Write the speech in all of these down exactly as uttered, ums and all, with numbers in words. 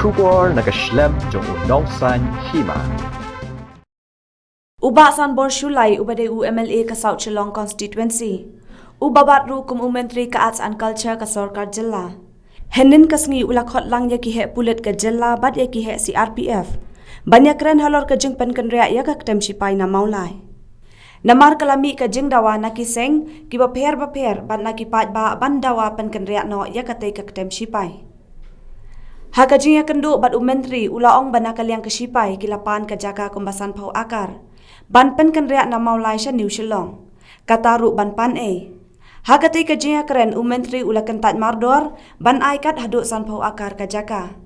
Khubor na ka shlem jong u nongsan hima. U Bah Sanbor Shullai uba dei u M L A ka South Shillong Constituency, uba bat ruh kum u Myntri ka Arts and Culture ka Sorkar Jylla, hynnin ka sngi u la khot lang ïa ki heh pulit ka jylla bad ïa ki heh C R P F ban ïakren halor ka jingpynkynriah ïa ka ktem shipai na Mawlai. Namar ka la mih ka jingdawa na ki seng kiba pher bapher bad na ki paidbah ban dawa pynkynriah noh ïa katei ka ktem shipai. Ha ka jingïakynduh bad u Myntri u la ong ba na ka liang ka shipai ki la pan ka jaka kumba sanphew akar ban pynkynriah na Mawlai sha New Shillong, kata ruh ban pan ei. Ha katei ka jingïakren u Myntri u la kyntait mardor ban ai kat haduh sanphew akar ka jaka.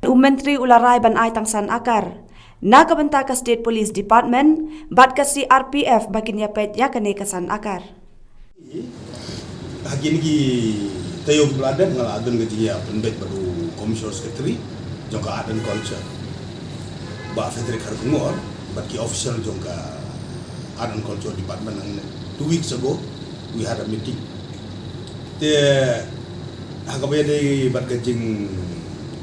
U Myntri u la rai ban ai tang san akar na ka bynta ka State Police Department bad ka C R P F ba kin ïapeit ïa kane ka san akar. Ha kine ki taïew ba la dep nga la don ka jingïapynbeit bad u Commissioner Secretary jong ka Art and Culture, Bah Frederick Kharkongor, bad ki official jong ka Art and Culture Department. Hangne two weeks ago we had a meeting. Te ha kaba ïadei bad ka jing,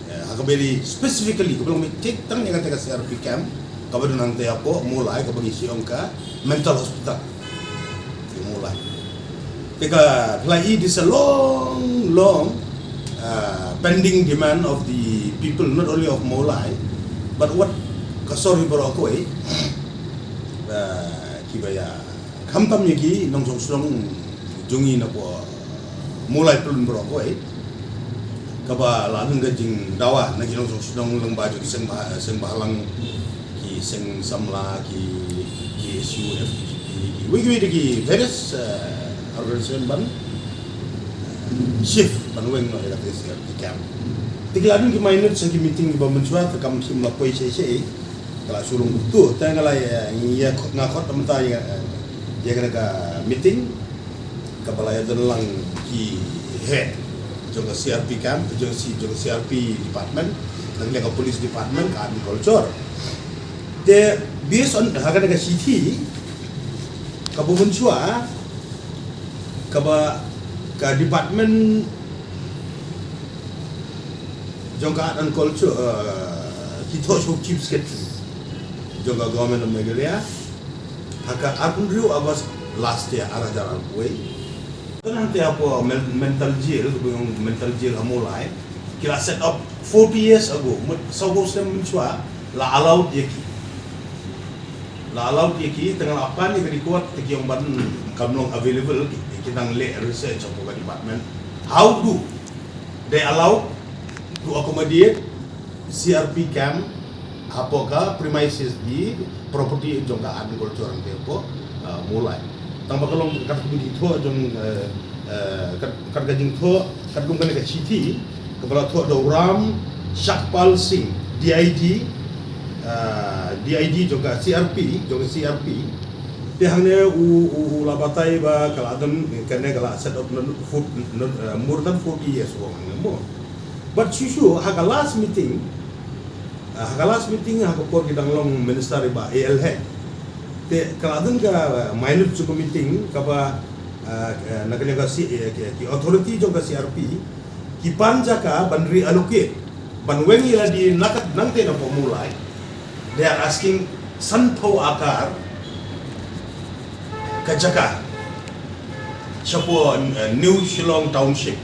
eh, ha kaba ïadei specifically kaba long mih tik tang ïa kata ka C R P camp kaba don hangtei hapoh Mawlai, kaba ngi shu ong ka mental hospital. Ka Mawlai. Te ka phi la i, this a long long, uh, pending demand of the people, not only of Mawlai, but what ka sor hi baroh kawei, uh, kiba ïa khamtam ïa ki nongshong shnong jong ngi napoh Mawlai pynlong baroh kawei, kaba la don ka jingdawa na ki nongshong shnong lyngba jong ki seng bah-, seng bhalang, ki seng samla, ki, ki S U F, ki, ki, ki, wei, wei, ki various, uh, organization ban, uh, shift, ban weng noh ïa kata ka camp. Te ki la don ki minutes ha ki meeting kiba mynshuwa, te kam shym la poi shisha, ka la shu long kumto. Te nga la, eh, ïa, nga khot mynta ïa, ïa kane ka meeting, kaba la ïa don lang ki head jong ka C R P camp, jong C, jong C R P department, na ka liang ka police department, ka Art and Culture. Te based on ha kane ka shithi kaba mynshuwa, kaba ka department jong ka Art and Culture, uh, ki thoh sha u Chief Secretary jong ka Government of Meghalaya ha ka arphew hynriew August last year, ar hajar arphew wei. Te hangtei hapoh men-, mental jail, kaba ong mental jail ha Mawlai, ki la set up forty years ago, mut sawphew snem mynshuwa la allowed ïa ki. La allowed ïa ki, te nga la pan ïa ka record, te ki ong ban kam long available, ki, ki dang leh research hapoh ka department. How do they allow to accommodate C R P camp hapoh ka premises, the property jong ka Art and Culture hangtei hapoh, uh, Mawlai? Tang ba ka long katkum ki thoh jong, uh, uh, kat, kat ka jingthoh, katkum kane ka shithi kaba la thoh da u Ram Shakpal Singh, D I G, uh, D I G jong ka C R P, jong ka C R P. Te hangne u, u, u la batai ba ka la don, kane ka la set up non, fort-, non, uh, more than forty years ago hangne mo. But shuh shuh ha ka last meeting, uh, ha ka last meeting ha ka por ki dang long minister i Bah A L Hek, te ka la don ka, uh, minute jong ka meeting kaba, uh, uh, na ka liang ka C, uh, ki, ki authority jong ka C R P ki pan jaka ban reallocate, ban weng ïa lade na ka, nangtei napoh Mawlai. They are asking sanphew akar ka jaka shapoh, uh, New Shillong Township.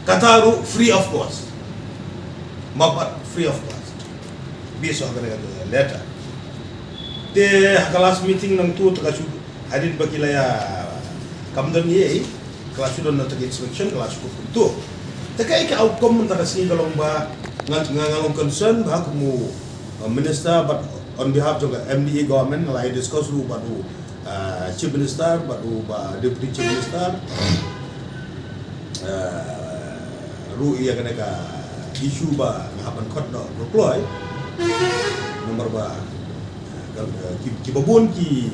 Kata ruh free of cost. Map free of cost. Based on the letter. Te ha ka last meeting nangtu te ka shu, hadien ba ki la ïa kam don ei, ka la shu don na ka inspection, ka la shu kut kumto. Te kaei ka outcome mynta ka sngi ka long ba nga, nga, nga long concern ba kum u, uh, minister, but on behalf jong ka M D A government, nga la ïa discuss ruh bad u, uh, Chief Minister bad u Bah Deputy Chief Minister, uh, ruh ïa kane ka issue ba nga hap ban khot noh kloi. Namar ba, uh, ka, uh, ki, kiba bun ki,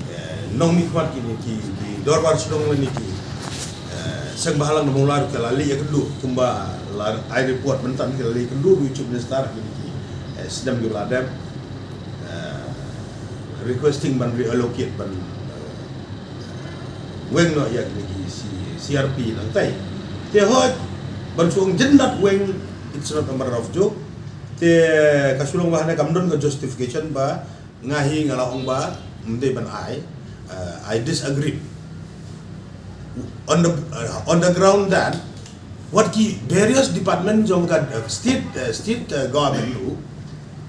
uh, nongmihkhmat kine ki, ki dorbar shnong lane ki, uh, seng bhalang na Mawlai ruh ki la leit ïakynduh kumba la ai report mynta, ki la leit ïakynduh ruh ïa u Chief Minister ha kine ki, uh, snem kiba la dep, uh, requesting ban reallocate, ban, uh, weng noh ïa kine ki C-, C R P nangtei. Te hooid, ban shu ong jyndat weng, It's not a matter of joke. Te ka shu long ba hane kam don ka justification ba nga hi nga la ong ba mynta ban ai, uh, I disagree on the, uh, on the ground that what ki various department jong ka, uh, state, uh, state, uh, government ruh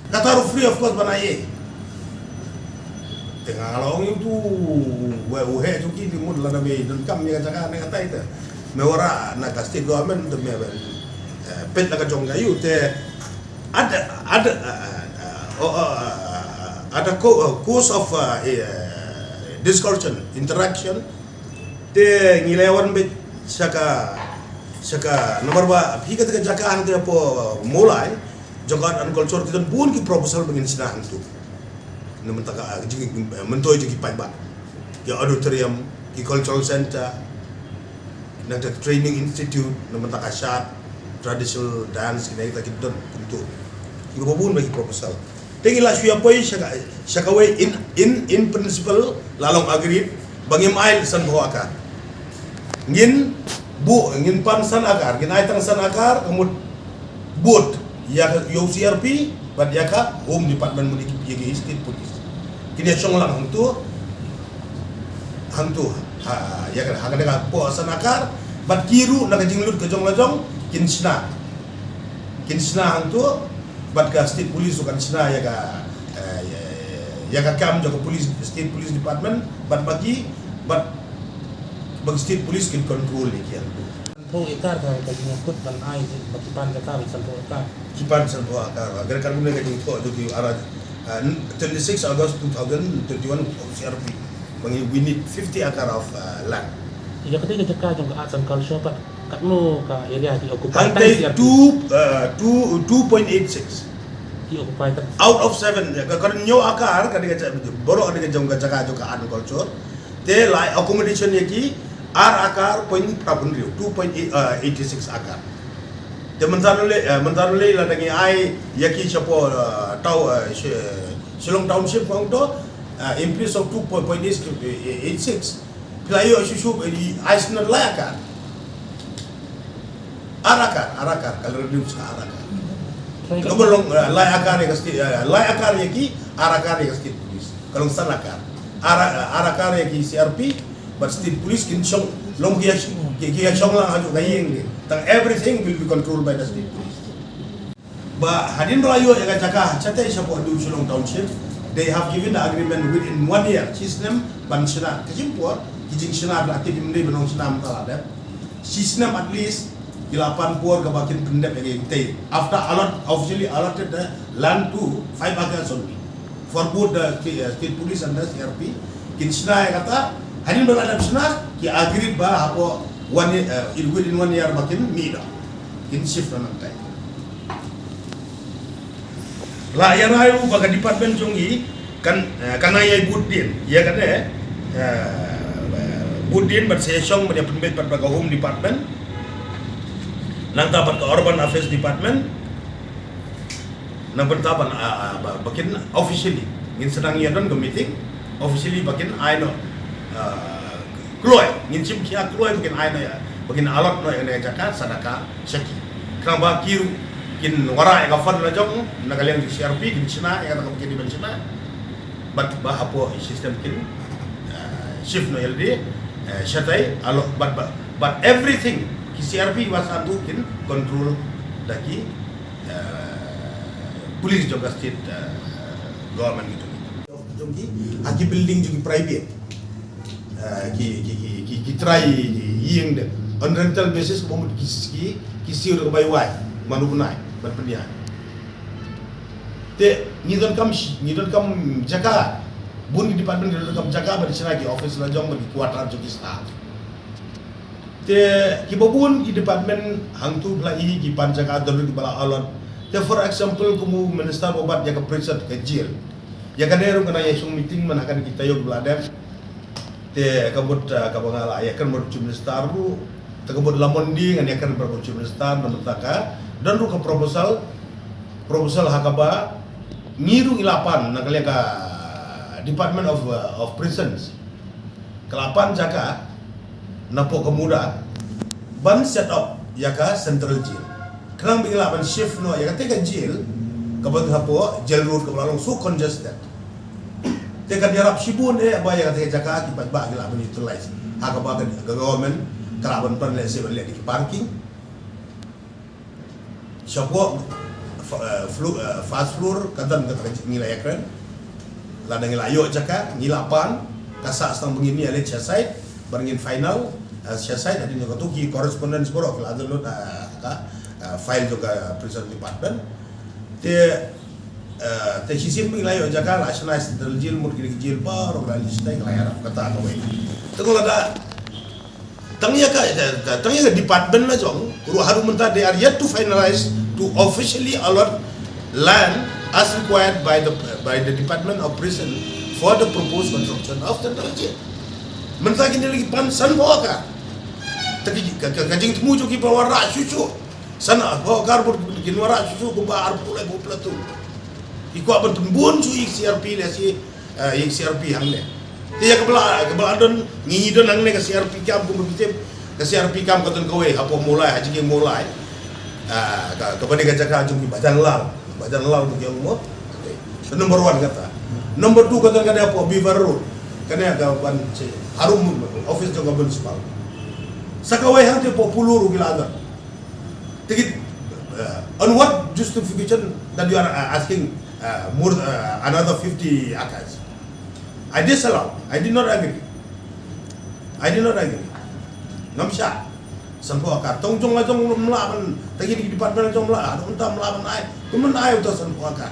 kata ruh free of cost ban ai. Te nga la ong ïa utu u heh jong ki, te mut lada me donkam ïa ka jaka ne katai te me wanrah na ka state government te me, eh, peit la ka jong ka ïa u te ada, ada, eh, eh, oh, eh, ada co-, eh, course of, eh, eh, discussion, interaction. Te ngi la wan beit sha ka, sha ka namar ba phi kata ka jaka hangta hapoh Mawlai jong ka art and culture, te don bun ki proposal ba ngin shna hangtu. Na mynta ka, ah, jing, eh, myntoi jong ki paidbah, ki auditorium, ki cultural center, nangta training institute, na mynta ka shad, traditional dance, kine kita ki don kumtu. Kiba bun ba ki proposal. Te ngi la shu ïa poi sha ka, sha kawei in, in, in principle la long agreed ba ngim ai sanphew akar. Ngin buh, ngin pan san akar, ngin ai tang san akar, ka mut bud ïa ka, ïa u C R P bad ïa ka Home Department, mut ïa ki, ïa ki State Police. Kin ïa shong lang hangtu, hangtu, ha, ïa ka, ha ka, ka poh san akar, bad ki ruh na ka jinglut ka jong la jong kin shna. Kin shna hangtu, bad ka State Police ruh kan shna ïa ka, eh, ïa, ïa ka kam jong ka Police, State Police Department, bad ba ki, bad ba ki State Police kin control ïa ki hangtu. Sanphew akar ka, ka jingkut ban ai ba ki pan jaka ba sanphew akar. Ki pan sanphew akar. Agar kan mune ka jingkut jong ki ara, uh, twenty-six August two thousand twenty-one of C R P. Ba ngi, we need fifty akar of, uh, land. Ïa kata ka jaka jong ka arts and culture pat katno ka area ki occupy? Hangta tang C R P? Two, uh, two, two point eight six. Ki occupy tang. Out of seven, ka, ka hynñiew akar ka dei ka ja-, baroh ka dei ka jong ka jaka jong ka art and culture. Te la accommodation ïa ki ar akar point phra phew hynriew, two point eight, uh, eighty six akar. Te mynta ruh lei, uh, mynta ruh lei lada ngi ai ïa ki shapoh, uh, tow-, uh, Shi-, Shillong Township hangto, uh, in place of two point eight six, phi la ïoh shuh shuh, eh, ai snem lai akar. Ar akar, ar akar, ka la reduce ka ar akar. Ka ba long, eh, lai akar ïa ka state, eh, lai akar ïa ki, ar akar ïa ka State Police. Ka long san akar. Ar, ar akar ïa ki C R P, bad State Police kin shong, long ki ïa sh-, ki, ki ïa shong lang hajuh ka ïing de. Tang everything will be controlled by the State Police. Ba hadien ba la ïoh ïa ka jaka shatei shapoh Shillong Township, they have given the agreement within one year, shi snem ban shna. Ka jingpor, ki jingshna la tip ym dei ban ong shna mynta la dep. Shi snem at least, ki la pan por kaba kin pyndep ïa ka ïing tei. After allot, officially allotted the land to five acres only. For both the sta-, uh, State Police and the C R P, kin shna ïa kata, hadien ba la dep shna, ki agreed ba hapoh one year, uh, in, within one year ba kin mih noh. Kin shift noh nangtai. La ïa rai ruh ba ka department jong ngi kan, eh, kan ai bud dien ïa kane, eh, bud dien bad sa ïa shong ban ïa pynbeit pat bad ka Home Department, nangta bad ka Urban Affairs Department, na bynta ban, ah, ah, ba, ba kin officially ngin sdang ïa don ka meeting officially ba kin ai noh, ah, kloi, ngin shim khia kloi ba kin ai noh ïa, ba kin allot noh ïa kane ka jaka sadaka sha ki. Khnang ba ki ruh kin wanrah ïa ka fund la jong na ka liang jong C R P, kin shna ïa kata kaba ki dei ban shna. Bad ba hapoh i system kin, eh, shift noh ïa lade, eh, shatai, allot, bad, bad, bad everything ki C R P ba san tu kin control da ki, eh, police jong ka state, eh, government gitu. Jong ki, ha ki building jong ki private. Eh, ki, ki, ki, ki, ki trai ïing de. On rental basis, ka mut ki, ki, ki siew da ka bai wai, man u bnai, ban pynïaid. Te ngi donkam sh-, ngi donkam jaka. Bun ki department ki donkam jaka ban shna ki office la jong, ban ki quarter jong ki staff. Te kiba bun ki department hangtu phi la i ki pan jaka, don ruh kiba la allot. Te for example, kum u minister ba bat ïa ka prison, ka jail. Ïa kane ruh ka nang ïa shong meeting man ha kane ki taïew ba la dep. Te ka mut, ah, kaba nga la ïakren bad u Chief Minister ruh, te ka mut la Monday ngan ïakren bad u Chief Minister, na bynta ka don ruh ka proposal, proposal ha kaba ngi ruh ngi la pan na ka liang ka Department of, uh, of Prisons. Ka la pan jaka napoh ka MUDA ban set up ïa ka Central Jail. Khnang ba ngi lah ban shift noh ïa kata ka jail, kaba hapoh Jail Road kaba la long so congested. Te kan ïarap shibun eh ba ïa kata ka jaka ki paidbah ki lah ban utilize ha kaba ka government ka lah ban plan leh, se ban leh da ki parking. Shapoh first floor ka don kata ka, ngi la ïakren. Lada ngi la ïoh jaka, ngi la pan, ka sah tang ba ngin ïaleit sha site, ba ngin final sha site. Hadien kata ki correspondence baroh ki la download ha ka file jong ka prison department. Te te shisien ba ngi la ïoh jaka, la shna central jail, mut ki jail baroh, la list, ki la ïarap kata kawei. Te lada tang ïa ka, tang ïa ka department la jong ruh haduh mynta they are yet to finalize to officially allot land as required by the, by the Department of Prison for the proposed construction of central jail. Mynta kine la ki pan sanphew acre. Te ka, ka jingthmu jong ki ba wanrah shuh shuh. Sanphew acre bad kin wanrah shuh shuh kumba arphew laiphew platoon. Ki kwah ban pynbun shuh ïa ka C R P lehse, ïa ka C R P hangne. Te ïa kaba la, kaba la don, ngi don hangne ka C R P camp kumba phi tip, ka C R P camp ka don kawei hapoh Mawlai, ha jingkieng Mawlai. Kaba dei ka jaka jong ki Bajan Lal, Bajan Lal ba ki ong mo. Number one kata. Number two kata ka dei hapoh Beaver Road. Kane ka ban harum office jong ka municipal. Sa kawei hangtei hapoh Polo ruh ki la don. Ticket, on what justification that you are asking more, another fifty acres? I disallow. I did not agree. I did not agree. Ngam shah. Sanphew acre. Tang jong la jong ym lah ban, tang ïa ki department jong ym lah. Haduh mynta ym lah ban ai. Kumno ai uta sanphew acre?